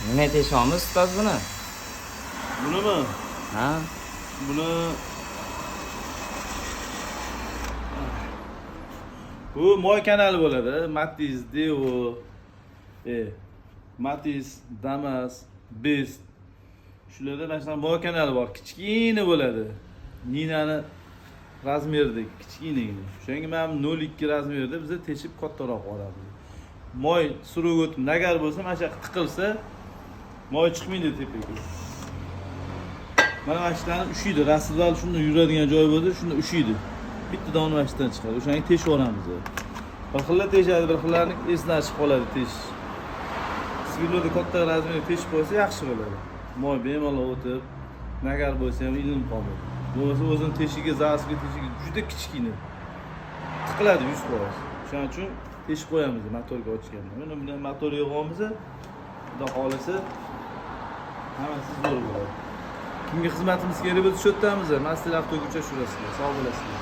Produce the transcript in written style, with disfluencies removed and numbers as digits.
Nima teshamiz, ustoz, buni? Bunimi? Ha? Buni, bu moy kanali bo'ladi. Matiz, Daewoo, Matiz, Damas, Best. Shularda mana shunaqa moy kanali bor. Kichkina bo'ladi. Ninani размер idagi kichkinagina. O'shanga mana bu 0.2 размер da biza teshib kattaroq olamiz. Moy surib o'tib nagar bo'lsa, mana shu yoqqa tiqilsa, moy chiqmaydi tepaga. Mana shularni ushiydi. Rasullar shunda yuradigan joyi bo'ldi, shunda ushiydi. Bitta dona mana shu yerdan chiqadi. O'shani teshib yuboramiz. Bir xillar teshadi, bir xillarni esidan chiqib qoladi teshish. Сверло da katta размер teshib qo'ysa yaxshi bo'ladi. Moy bemalol o'tib, nagar bo'lsa ham ilinib qolmaydi. Bo'lmasa o'zini teshigi, заводской teshigi juda kichkina. Tiqiladi 100%. O'shaning uchun teshib qo'yamiz motorga ochganda. Mana bundan motor yig'amiz. Xudo xohlasa hammasi zo'r bo'ladi. Kimga xizmatimiz kerak bo'lsa, shu yerdamiz. Master Avtoga uchrashurasizlar. Sog' bo'lasizlar.